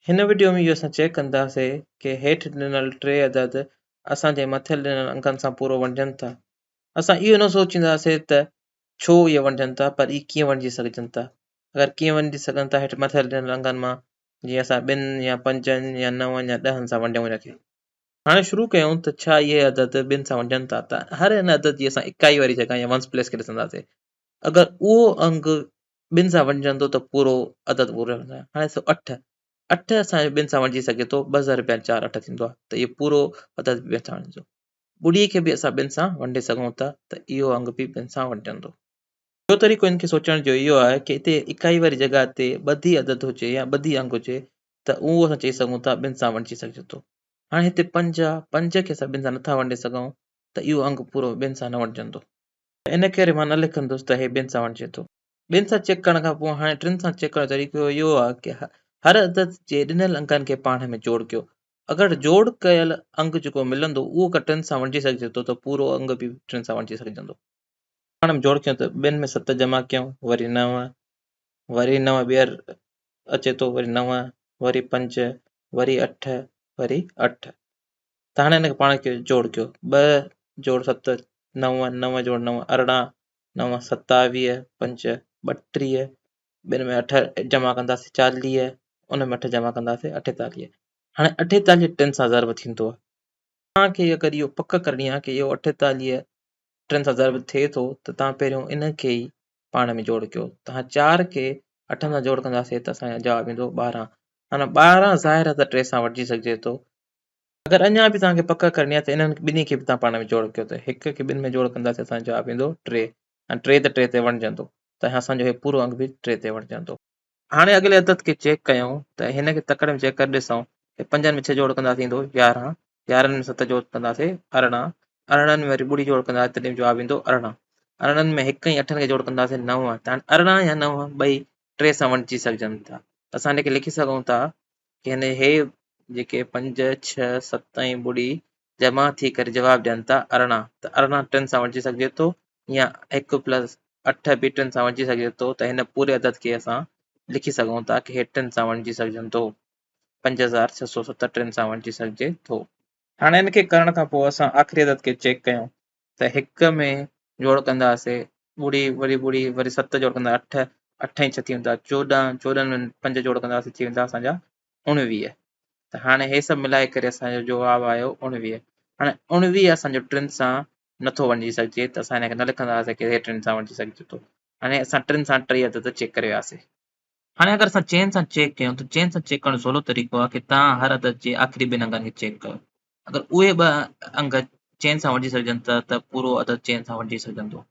هن وڊيو ۾ اهو اسان چيڪ ڪنداسي ڪي هيٺ ڏنل ٽي عدد اسان جي مٿيل ڏنل انگن سان پورو وڻجن ٿا. اسان اهو نه سوچينداسي ته ڇو اهي وڻجن ٿا پر اهي ڪيئن وڻجي سگهجن ٿا. اگر ڪيئن وڻجي سگهن ٿا هيٺ مٿيل ڏنل انگن مان جيئن اسان ٻن يا پنجن يا نون يا ڏهن سان ونڊيون ان کي. هاڻي شروع ڪيون ته ڇا اهي عدد ٻن سان ونڊجن ٿا ته هر ان عدد جي اسان اڪائي واري جڳهه يا ونس پليس کي ڏسنداسي. اگر اهو انگ ٻن سان ونڊجندو ته پورو عدد پورو ٿيندو. هاڻي ڏسو اٺ، اٺ اسان جو ٻن سان ونڊجي سگهي ٿو، ٻه ضرب يا چار اٺ ٿيندو آهي ته اهو پورو عدد به ٻن سان ونڊجندو. ٻڙي کي به اسان ٻن سان ونڊي سگهون ٿا ته اهو انگ به ٻن سان ونڊجندو. ٻيو طريقو ان کي سوچڻ جو اهو آهي ڪي اتي اڪائي واري جڳهه تي ٻڌي عدد هجي يا ٻڌي انگ هجي ته اهو اسان چئي سگهون ٿا ٻن سان ونڊجي سگهجي ٿو. هاڻي هتي پنج آهي، پنج کي اسان ٻن سان نٿا ونڊي سگهون ته اهو انگ پورو ٻن سان نه ونڊجندو. ان ڪري مان نه لکندس ته هي ٻن سان وڻجي ٿو. ٻن سان چيڪ ڪرڻ کان پوء هاڻي ٽن سان چيڪ ڪرڻ جو طريقو اهو آهي ڪي هر عدد جي ڏنل انگن کي پاڻ ۾ جوڙ ڪيو. اگر جوڙ ڪيل انگ جيڪو ملندو اهو اگر ٽن سان وڻجي سگهجي ٿو ته پورو انگ به ٽن سان وڻجي سگهجندو. پاڻ ۾ جوڙ ڪيون ته ٻن ۾ ست جمع ڪيون وري نو، وري نو ٻيهر اچي ٿو وري نو، وري پنج، وري اٺ، وري اٺ. ته هاڻي هن کي پاڻ کي جوڙ ڪيو ٻه جوڙ ست نو، نو جوڙ نو ارڙهن، نو ستاويهه، پنج ٻٽيهه، ٻن ۾ اٺ جمع ڪنداسين چاليهه، ان ۾ اٺ جمع ڪنداسين اٺيتاليهه. هاڻي اٺيتاليهه ٽن سان ضرب ٿيندو آهي. توهان کي اگر اهو پڪ ڪرڻي آهي ڪي اهو اٺيتاليهه ٽن سان ضرب ٿئي ٿو ته توهان پهريون ان کي ئي پاڻ ۾ جوڙ ڪيو. توهان چار کي اٺن سان جوڙ ڪنداسين ته اسان جو جواب ايندو ٻارهن. هاڻي ٻارهن ظاهر آهي ته ٽي سان وٺجي سگهجي ٿو. اگر اڃا به توهان کي پڪ ڪرڻي آهي ته انهن ٻنهي کي به توهان پاڻ ۾ جوڙ ڪيو ته هڪ کي ٻن ۾ جوڙ ڪنداسين اسان جو جواب ايندو ٽي ۽ ٽي ته ٽي تي وڻجندو ته اسان جو هي پورو انگ به ٽي تي وڻجندو. هاڻي اڳلي عدد کي چيڪ ڪيون ته هن کي تڪڙ ۾ چيڪ ڪري ڏسون ته پنجن ۾ ڇهه جوڙ ڪنداسين ايندو يارهن، يارهن ۾ ست جوڙ ڪنداسين ارڙهن، ارڙهن ۾ وري ٻڙي جوڙ ڪنداسين تڏهن به جواب ايندو ارڙهن، ارڙهن ۾ هڪ ۽ اٺن کي جوڙ ڪنداسين نو ته هاڻي ارڙهن يا نو ٻئي ٽي سان وڻجي سگهجن ٿا. اسان هن کي لکي سگهون ٿا ڪي هن هي جيڪي پنج، ڇهه، ست ۽ ٻڙي جمع ٿي ڪري جواب ڏين ٿا ارڙهن ته ارڙهن ٽن سان وٺجي سگهجي ٿو يا هڪ پلس اٺ به ٽن سان وٺجي سگهجي ٿو ته هن پوري عدد کي اسان لکي سگهون ٿا ڪي هي ٽن سان وٺجي سگهجن ٿو 5670 ٽن سان وٺجي سگهجي ٿو. هاڻي ان کي ڪرڻ کان پوء اسان آخري عدد کي چيڪ ڪيون ته هڪ ۾ جوڙ ڪنداسي ٻڙي وري ٻڙي وري ست جوڙ ڪندا اٺ، اٺ ۽ ڇهه ٿي ويندا چوڏهن، چوڏهن ۾ پنج جوڙ ڪنداسي ٿي ويندا اسان جا اڻويهه ته هاڻي هي سڀ ملائي ڪري اسان جو جواب آيو اڻويهه. هاڻي اڻويهه اسان جو ٽن سان نٿو وڃي سگهجي ته اسان هن کي نه لکنداسين ڪي هي ٽن سان وڃي سگهجي ٿو. هاڻي اسان ٽن سان ٽي عدد چيڪ ڪري وياسي. هاڻي اگر اسان چئن سان چيڪ ڪيون ته چئن سان چيڪ ڪرڻ جو سولو طريقو آهي ڪي توهان هر عدد جي آخري ٻن انگن کي چيڪ ڪيو. اگر اهي ٻه انگ چئن سان وٺجي سگهجن ٿا ته پورو عدد چئن سان وٺجي سگهندو.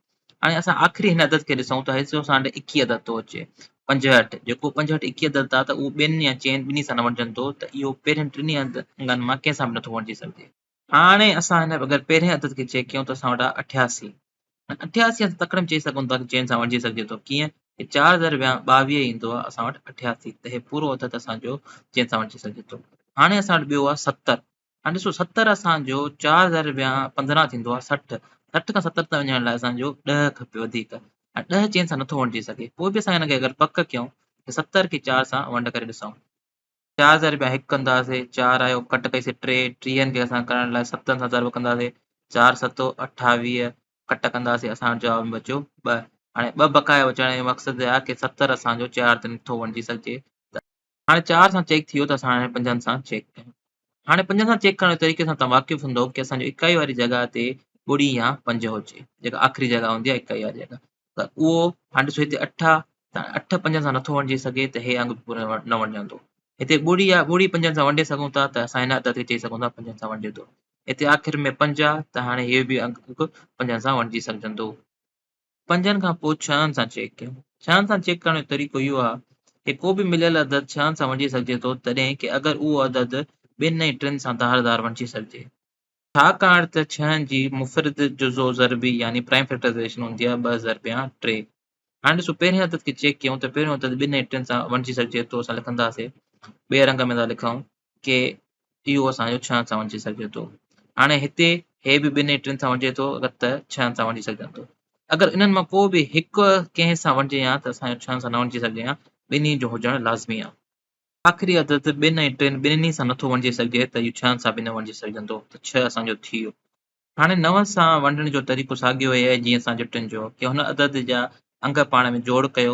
هاڻي اسان آخري هن عدد کي ڏسون ته هتي اسان وٽ ايڪيهه عدد ٿو اچي پنجهٺ جيڪو پنجهٺ ايڪيهه عدد آهي ته اهو ٻن يا چئن ٻنهي سان نه وٺجندو ته اهو پهرين ٽنهي انگن مان ڪنهن سان به نٿو وٺجي سگهجي. هاڻي اسان هن اگر پهرين عدد کي چيڪ ڪيون ته اسان وٽ آهي اٺياسي. اٺياسي اسان تڪڙ ۾ چئي سگهون ٿا ته چئن سان وٺجي سگهجي ٿو ڪيئن ته چار ضرب يا ٻاويهه ايندو آهي اسان وٽ اٺياسي ته هي پورو عدد اسان جو چئن سان وٺجي سگهجي ٿو. هاڻي اسان وٽ ٻيو آهي ستر. هاڻي ڏسو ستر اسان جو چار ضرب يا پندرهن ٿيندو آهي سٺ. سٺ کان ستر تائين وڃڻ لاء اسان جو ڏهه کپي وڌيڪ ۽ ڏهه چئن سان نٿو وٺجي سگهي پوء به اسان هن کي اگر پڪ ڪيون ته ستر کي چار سان ونڊ ڪري ڏسون. چار ضرب هڪ ڪنداسين، چار آيو ڪٽ ڪئيسين ٽي، ٽيهن کي اسان ڪرڻ لاء ستن سان ضرب ڪنداسين، چار ستو اٺاويهه، ڪٽ ڪنداسين اسان وٽ جواب ۾ بچيو ٻه. هاڻي ٻه بقايا بچڻ جو مقصد آهي ڪي ستر اسان جو چار تي نٿو وڃي سگهجي ته هاڻي چار سان چيڪ ٿي ويو ته اسان هاڻي پنجن سان چيڪ ڪيون. هاڻي پنجن سان چيڪ ڪرڻ جي طريقي سان توهان واقف هوندؤ ڪي اسان جو اڪائي واري جڳهه تي ٻڙي يا پنج هجي جيڪا آخري جڳهه هوندي آهي اڪائي واري جڳهه ته اهو هاڻي ڏسو هتي اٺ آ ته اٺ پنجن سان نٿو وڻجي سگهي ته هي انگ به پورو نه وڻجندو. هتي ٻڙي آ ٻڙي پنجن سان ونڊي سگهون ٿا ته اسان هن عدد کي چئي سگهون ٿا پنجن سان ونڊجي ٿو. هتي آخر ۾ پنج آ ته هاڻي هي به انگ پنجن سان ونڊجي سگهجندو. پنجن کان پوء ڇهن سان چيڪ ڪيون. ڇهن سان چيڪ ڪرڻ جو طريقو اهو آ ڪي ڪو به مليل عدد ڇهن سان ونڊجي سگهجي ٿو تڏهن ڪي اگر اهو عدد ٻن ۽ ٽن سان ڌار ڌار ونڊجي سگهجي. ڇاڪاڻ ته ڇهن جي مفرد جزو ضربي يعني پرائم فيڪٽرائيزيشن هوندي آهي ٻه ضرب يا ٽي. هاڻي ڏسو پهرين عدد کي چيڪ ڪيون ته پهريون عدد ٻن ۽ ٽن سان ونڊجي سگهجي ٿو اسان لکنداسين ٻئي رنگ ۾ ٿا لکون ڪي اهو اسان جو ڇهن سان ونڊجي سگهجي ٿو. هاڻي هتي هي به ٻن ۽ ٽن سان ونڊجي ٿو اگر ته ڇهن سان ونڊجي سگهجن ٿو. اگر انهن مان ڪو به هڪ ڪنهن سان ونڊجي ها ته اسان جو ڇهن سان نه ونڊجي سگهجي ها ٻنهي جو هجڻ لازمي آهي. آخري عدد ٻن ۽ ٽن ٻنهي سان نٿو وڻجي سگهجي ته اهو ڇهن سان به نه وڻجي سگهجندو ته ڇهه اسان جو ٿي ويو. هاڻي نو سان ونڊڻ جو طريقو ساڳيو ئي آهي جيئن اسان جو ٽن جو هو ڪي هن عدد جا انگ پاڻ ۾ جوڙ ڪيو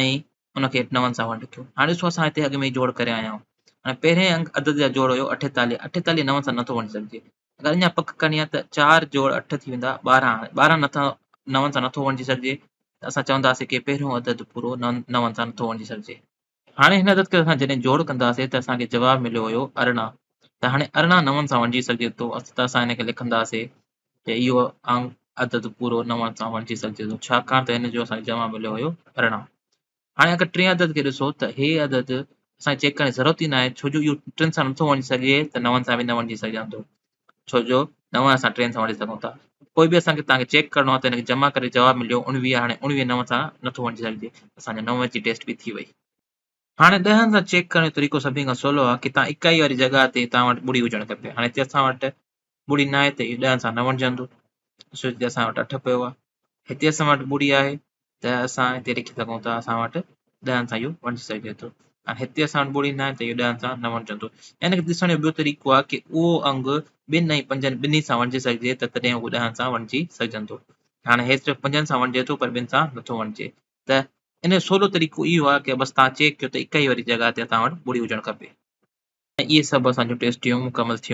۽ ان کي نون سان ونڊ ڪيو. هاڻي ڏسو اسان هتي اڳ ۾ ئي جوڙ ڪري آيا آهيون. هاڻي پهرين انگ عدد جا جوڙ هيو 48، 48 نون سان نٿو ونڊي سگهجي. اگر اڃا پڪ ڪرڻي آهي ته چار جوڙ اٺ ٿي ويندا 12، هاڻي 12 نٿا نون سان نٿو ونڊجي سگهجي ته اسان چونداسين ڪي پهريون عدد پورو نون سان نٿو ونڊجي سگهجي. هاڻي هن عدد کي اسان جڏهن جوڙ ڪنداسين ته اسان کي جواب مليو هيو 18 ته هاڻي 18 نون سان ونڊجي سگهجي ٿو ته اسان هن کي لکنداسين ته اهو انگ عدد پورو نون سان ونڊجي سگهجي ٿو ڇاڪاڻ ته هن جو اسان کي جواب مليو هيو 18. هاڻي اگر ٽئين عدد کي ڏسو ته هي عدد اسان کي چيڪ ڪرڻ جي ضرورت ئي ناهي ڇو جو اهو ٽن سان نٿو ونڊجي سگهجي ته نون سان به نه ونڊجي سگهندو ڇو جو نو اسان ٽن سان ونڊي سگهون ٿا. پوء به اسان کي توهان کي چيڪ ڪرڻو آهي ته هن کي جمع ڪري جواب مليو 19 هاڻي 19 نو سان نٿو ونڊجي سگهجي اسان جو نو جي ٽيسٽ به ٿي وئي. هاڻي ڏهن سان چيڪ ڪرڻ جو طريقو سڀني کان سولو آهي ڪي توهان اڪائي واري جڳهه تي توهان وٽ ٻڙي هجڻ کپي. هاڻي هتي اسان وٽ ٻڙي ناهي ته اهو ڏهن سان نه ونڊجندو. ڏسو هتي اسان وٽ اٺ پيو آهي. هتي اسان وٽ ٻڙي آهي ته اسان هتي لکي سگهون ٿا اسان وٽ ڏهن سان اهو ونڊجي سگهجي ٿو. هاڻي هتي اسان وٽ ٻڙي ناهي ته اهو ڏهن سان نه ونڊجندو. يعني ڪي ڏسڻ جو ٻيو طريقو آهي ڪي اهو انگ ٻن ۽ پنجن ٻنهي سان ونڊجي سگهجي ته تڏهن اهو ڏهن سان ونڊجي سگهجندو. هاڻي هي صرف پنجن سان ونڊجي ٿو پر ٻن سان نٿو ونڊجي ته ان جو سولو طريقو اهو آهي ڪي بس توهان چيڪ ڪيو ته اڪائي واري جڳهه تي توهان وٽ ٻڙي هجڻ کپي. ۽ اهي سڀ اسان جون ٽيسٽيون مڪمل ٿيون.